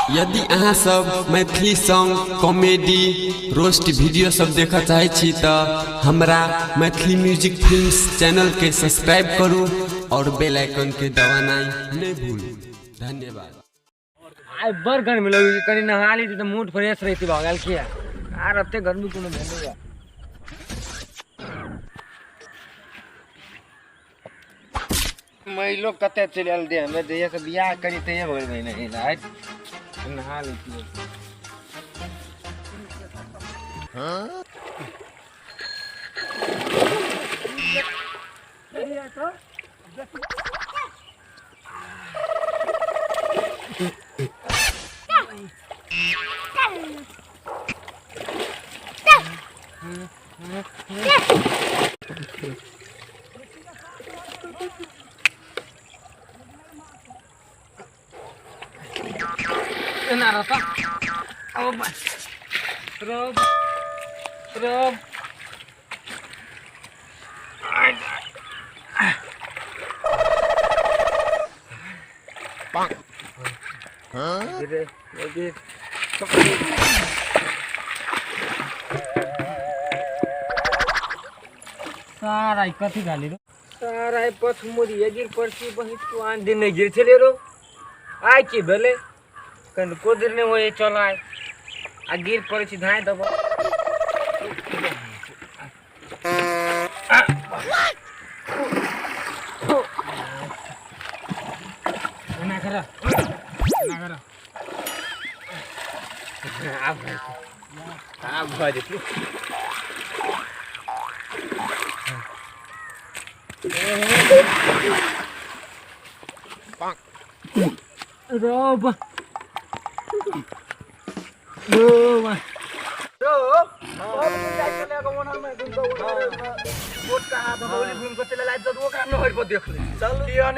यदि अहाँ सब Maithili song, comedy, roast video सब देखऽ चाहै छी तऽ हमरा मैथिली म्यूजिक फिल्म्स चैनल के सब्सक्राइब करू और बेल आइकन के दबानाइ नहि भूलू। धन्यवाद। आइ बड़ गर्मी लगै छै, कनि नहा ली तऽ मूड फ्रेश रहितै। भऽ गेल किया आर एते गर्मी कोनो भेलै या महिलो कते चलि आयल देह में, जहिया से बियाह करी तहिया भऽ गेल महीना महीना। आइ नहा लै छियै। एना रहता। ओ रब रब सारा ई कथी घाली रो सारा ई पथमुरी गिर परसी बहित को आन दिन नहीं गिर छले रो। आइ की भेलै कनको देर नहि होइ चल आइ आ गिर पड़ै छी धाँइ देबो। एना कर एना कर आब भऽ जेतै, आब भऽ जेतै। रोब रोब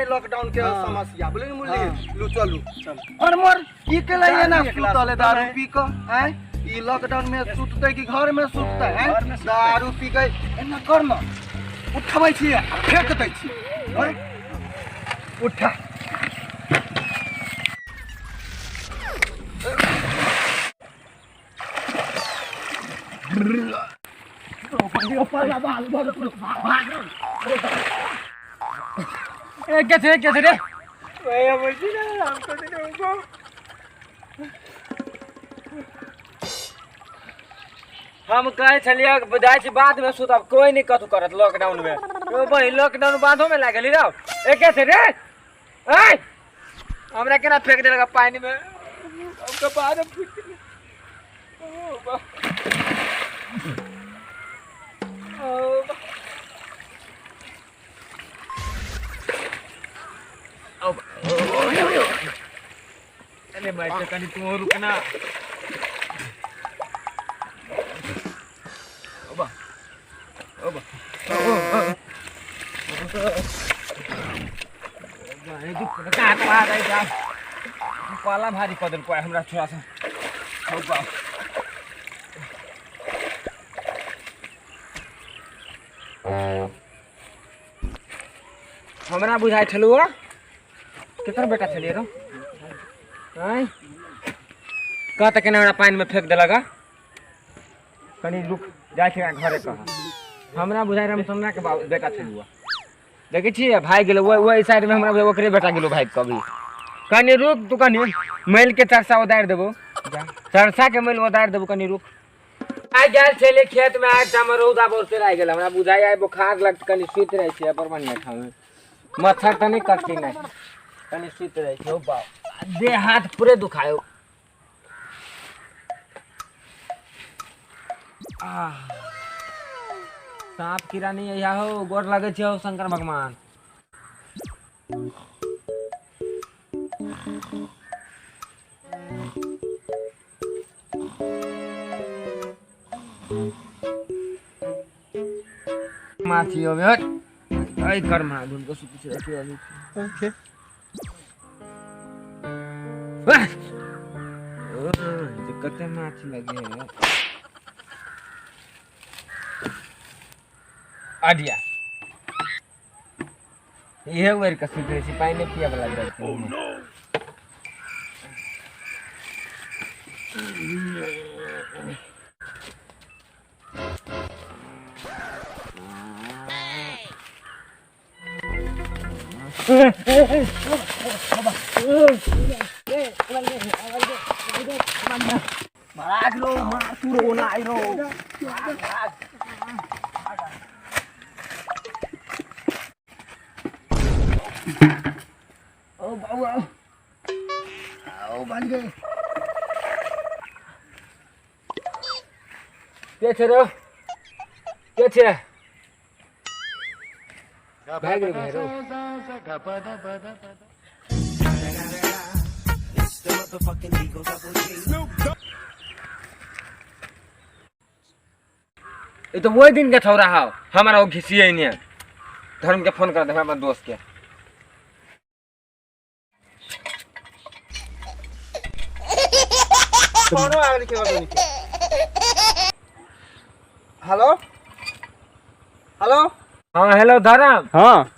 लॉकडाउन के समस्या बोले मुरली लू चलू और मोर की के लिए ना सुतले दारू पी के हैं ई लॉकडाउन में सुतते कि घर में सुतते हैं दारू पी के एना कर न उठबै छी आ फेंक दै छी हैं? उठा ए के थे रे हम कहे छलियै जाइ छी बाद में सुतब, कोई नहीं कथू करत लॉकडाउन में। ओ भाई लॉकडाउन बादो में लागल रहो। ए के थे रे ए हमरा केना फेंक देलक पानी में, ओकर बाद में फूट गेलै। ओ बा। ओ बा। ओ बा। अरे भाई तो कनी तू रुकना। ओ बा। ओ बा। ओ ओ ओ। पाला भारी कऽ देलको आइ हमरा थोड़ा सा। हौ बा। हमरा बुझाइ छलौ केकर बेटा छलियै रौ? आँय कह तऽ केना हमरा पानिमे फेंक देलक। कनी रुक जाइ छी घरे कह। हमरा बुझाइ रहै हम सोमना के बेटा छलहुँ। देखै छियै भागि गेलै ओहि साइडमे, हमरा बुझाइ ओकरे बेटा गेलो भागि कऽ अभी। कनी रुक तू, कनी मैल के चरसा उतारि देबो, चरसा के मैल उतारि देबो, कनी रुक। आइ गेल छलै खेत में, आइ टाइम रौदा बहुत लागि गेल। हमरा बुझाइ आइ बोखार लगत, कनी सुति रहै छियै बड़ बढ़िआँ ठाम। मच्छर तऽ नहि कटतै नहि, कनी सुति रहै छियै। बाप देह हाथ पूरे दुखायो। आह सांप कीड़ा नहीं अइहा हो, गोर लगै छै हो शंकर भगवान। माथि होबे हट ऐ कर मा धुन को सुति छै अभी। ओके कते माछ लगे है आडिया इहे उड़ि कऽ सुति रहै छी, पानि पिए वाला जगह। भाग रो मार तू रो ना रो। ओ बाबू आओ बन गए। के छै रो? के छै? भाग रे भाई रो। ये तो वही दिन के छौरा हौ हमारा वो घिसिए नहीं धर्म के फोन कर दे अपना दोस्त के। फोनो आ गेल के बात। हेलो हेलो हाँ हेलो धर्म। हाँ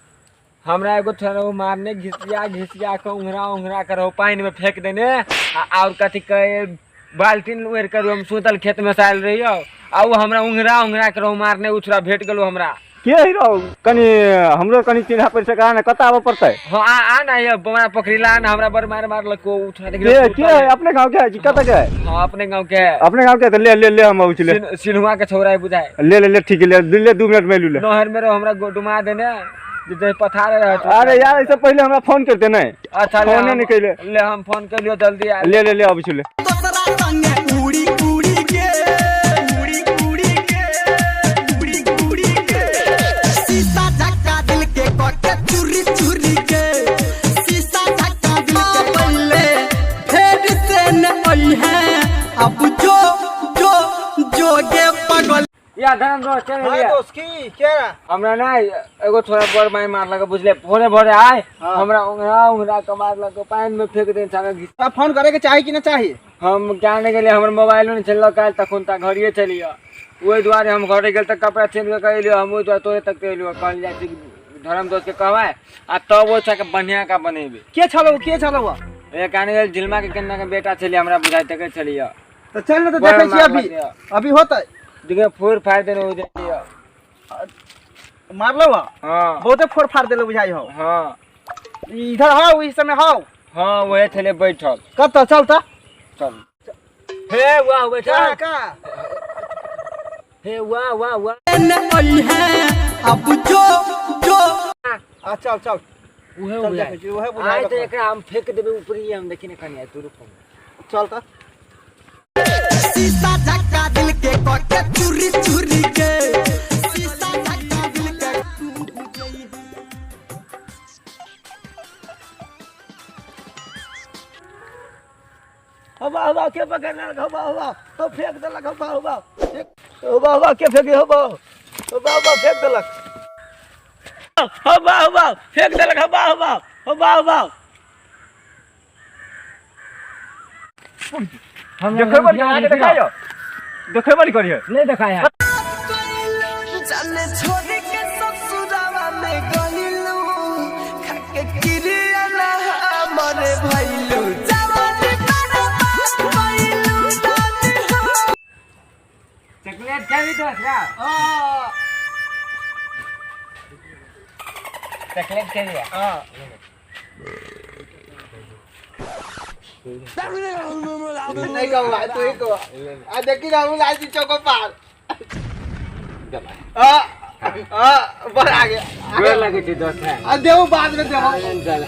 हमरा एगो छोरा वो मारने घिसिया घिसिया के उंगरा उंगरा कर पानि में फेंक देने और कथी कहे बाल्टीन उड़ि कर हम सुतल खेत में से आयल रहियो आ वो हमरा उंगरा उंगरा कर मारने उ छोरा भेट गेलो हमरा। के हीरो कनी हमरो कनी चिन्हा परिचय करा ने कत आबऽ पड़तै? हाँ आ आ ना ये बमरा पकड़िला ना हमरा बड़ मार मारलक ओ छोरा देख के के है अपने गांव के है कि कत के है? हाँ अपने गांव के है। अपने गांव के है तो ले ले ले हम अबै छी ले। सिन्हुआ के छोरा है बुझाए। ले ले ले ठीक है ले ले 2 मिनट में लू ले। नहर में रहो हमरा डुमा देने जे पथार रहत। अरे यार ऐसे पहले हमरा फोन करते नहीं। अच्छा फोन नहीं कैले। ले हम फोन कर लियो जल्दी आ। ले ले ले अबै छी ले। दोसरा संगे उड़ी उड़ी के उड़ी उड़ी के उड़ी उड़ी के शीशा झक्का दिल के कके चूरी चूरी के शीशा झक्का दिल के पहले फेर से न आई है अब जो जो जोगे पगल। या धर्म दोस्त चल हां लिया। दोस्त की के रहा? हमरा ना एगो थोड़ा बड़ मार मारलक बुझले भोरे भोरे आए हमरा उंगरा उंगरा के मारलक पानि में फेंक देने छावे घिस। तब फोन करे के चाही कि ना चाही? हम क्या नहीं गेलियै हमर मोबाइलो नहीं चलल काल्हि तखन तक घरिए चलियो ओहि दुआरे हम घरे गेल तऽ कपड़ा चेंज कऽ के एलियो हम ओहि दुआरे तोरे तक एलियो कहल जाइ छै धर्म दोस्त के कहबै आ तब ओ छके बढ़िया का बनेबे। के छलो के छलो? ए काने गेल झिलमा के केना के बेटा छलियै हमरा बुझाइ तकै छलियै। तो चल ना तो बड़ देखै छी अभी मारलक अभी होतै। देखिए फोड़ फाड़ देने हो जाइए। मारलो? हाँ बहुते फोड़ फाड़ देलो बुझाइ हो। हाँ इधर हौ इस समय हौ। हाँ वही छले बैठल। कत चल त चल। हे वाह बैठल। का का हे वाह वाह वाह न आई है अब जो जो आ चल चल उहे चल बुझाइ। देखै छी उहे बुझाइ। आइ तऽ एकरा हम फेंक देबै ऊपरी हम देखी ने कनी आइ तू रुक। चल त शीशा झक्का दिल के कके चूरी चूरी के शीशा झक्का दिल के हवा हवा के पकड़ लेलक हवा हवा तो फेंक देलक हवा हवा हवा हवा के फेंके हवा हवा हवा फेंक देलक हवा हवा फेंक देलक हवा हवा हवा हवा। देखै बड़ी आके देखाइयो। देखै बड़ी करियो। नहीं देखाया। जाने छोड़ के ससुरावा में गइलू खाके किरिया ना मरे भइलू जवानी बर्बाद कइलू जाने हो। चॉकलेट खाबी तो असरा? चॉकलेट खाबी? हां। नहीं कहूँ तू ही कहो आ देखी राहुल आज चौको पार आ आ बड़ आ गया। गोर लगे छी दोस्त है। आ देबो बाद में देबो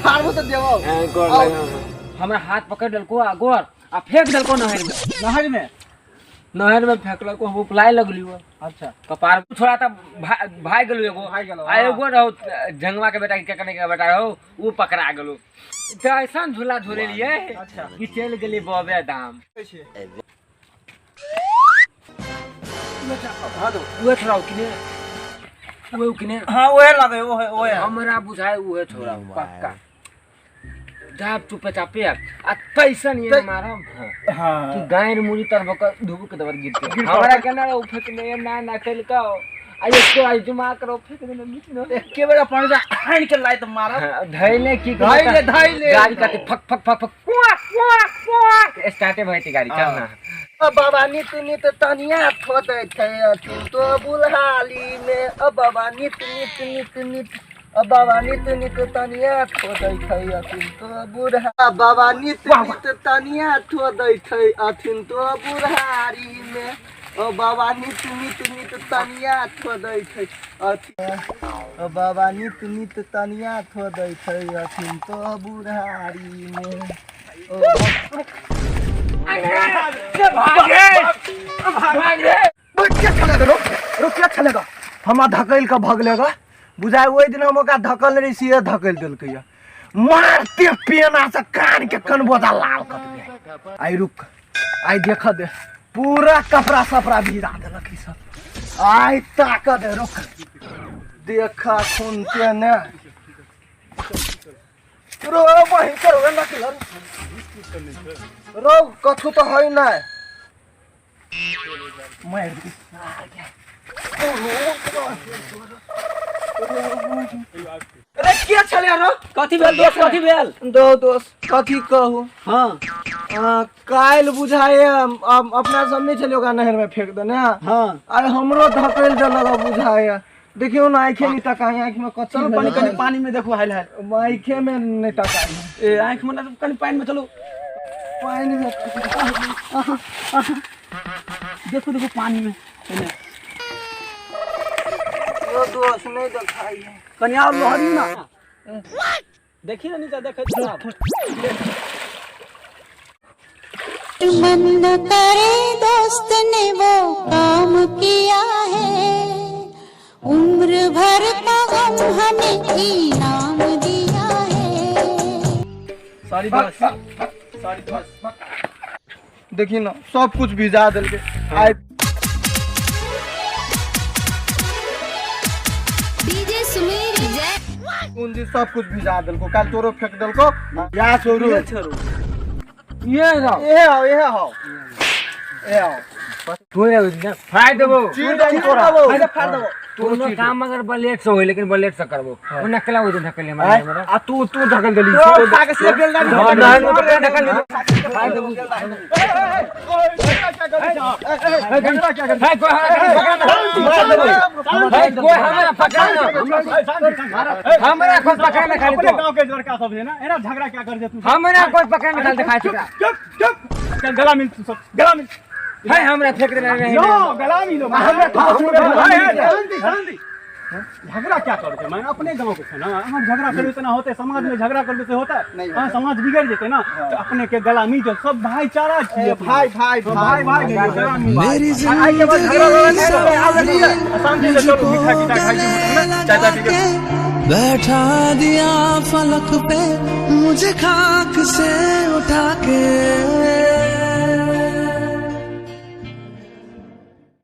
हारबो तो देबो। हां गोर लगे। हमरा हाथ पकड़ देलको आ गोर आ फेंक देलको नहर में। नहर में? नहर में फेंकलको हम उपलाए लगलियो। अच्छा कपार छोड़ा त भाग गेलो एगो। भाग गेलो, आ एगो रहो झंगवा के बेटा के कने के बेटा रहो उ पकड़ा गेलो। त ऐसन झूला झूलेलिए अच्छा कि चल गेली बबे दाम। हां दो उहे छोड़ा किने उहे किने। हां ओहे लगे ओहे ओहे हमरा बुझाए उहे छोड़ा पक्का। दाब चुपे चापे आ कैसन ये मारम हां कि गायर मुड़ी तर भक धुबुक दबर गिरते हमरा केना उ फेंकने ना ना कइलको आ आ एको आई जुमा करो फेंक देने मीट न। एके बेर अपन जा आनि के लाइत मारब। धैले की धैले, धैले। गाड़ी कते फक फक फक फक कुआ कुआ कुआ स्टार्टे भइते गाड़ी। चल ना। अ बाबा नित नित तनिया थोदै छै अथी तो बुलहाली में। अ बाबा नित नित नित नित अ बाबा नित नित तनिया थोदै छै अथी तो बुढ़ा। अ बाबा नित नित तनिया थोदै छै अथी तो बुढ़ारी में। अ बाबा नित नित नित तनिया थोदै छै अथी। अ बाबा नित नित तनिया थोदै छै अथी तो बुढ़ारी में। ओ के छलेगा रो रो के छलेगा? हमरा धकेल के भगलेगा बुझाय। ओहि दिन हम ओकरा धकल रही से धकेल देलकै या मारते पेना से कान के कनबोदा लाल कर देलकै। आई रुक, आई देख दे, पूरा कपड़ा सपड़ा भिजा देलक ई सब। आई ताक दे, रुक, देखा खूनते ने रो बहिन करो ना रो कथू तो है ना मार दी। अरे के छले रो? कथी भेल दोस्त, कथी भेल? दो दोस्त कथी कहू। हाँ। काल्हि बुझाए अपना सब नहीं छलियै ओकरा नहर में फेंक देने। हाँ। आइ हमरो धकेल देलक बुझाए। देखियौ ने आँखे नहीं तकाई, आँख में कथी। चलो भेलै? कनी कनी पानी में देखो हाल हाल। आँखे में नहीं तकाई। ए आँख में ना, कनी पानी में चलो। पानी में देखो देखो पानी में एने। यो दोस्त नहीं देखाई है। कनी और लोहरी ना देखी ना, नीचा देखे। मन न करे दोस्त ने वो काम किया है, उम्र भर का गम हमें इनाम दिया है। सॉरी दोस्त, सॉरी दोस्त। देखी ना सब कुछ भिजा देलकै आइ। डीजे सुमेर जय पूंजी सब कुछ भिजा देलको। काल्हि तोरो फेंक देलको या छोड़ू। ये रहो। एहे आओ, एहे आओ, एहे आओ। तू रे फाड़ देबो। चीर देबो तोरा। फाड़ देबो। कोनो काम अगर बलेट से होई लेकिन बलेट से करबो। ओ नकला हो धकल हमरा हमरा। आ तू तू धकेल देली। तो खा के से बेलदारी। हाँ, नहर में तो धकल। फाड़ देबो। है कोई हमरा पकड़ा ना, है कोई हमरा पकड़ा ना, हमरा कोई पकड़ा ना खाली। तो गांव के लड़का सब है ना, एना झगड़ा क्या कर दे तू? हमरा कोई पकड़ा ना खाली दिखाई चुप चुप चुप, चल गला मिल, तू सब गला मिल। है हमरा फेंक देना नहीं। नो गला मिलो हमरा। शांति शांति, झगड़ा क्या करू? मैं अपने गांव के छे ना, अहाँ झगड़ा करू से ना होते समाज में। झगड़ा करू से होता है? हाँ, समाज बिगड़ जेते ना। तो अपने के गला मिल जाओ, सब भाईचारा छियै। भाई भाई भाई भाई, गला मिल। मेरी आइ के बाद झगड़ा लड़ा नहीं करबै, आब शांति से चलू, मिठाई पिठाई खाइ छी होटल में, चाय ताय पी के। बैठा दिया फलक पे मुझे खाक से उठा के।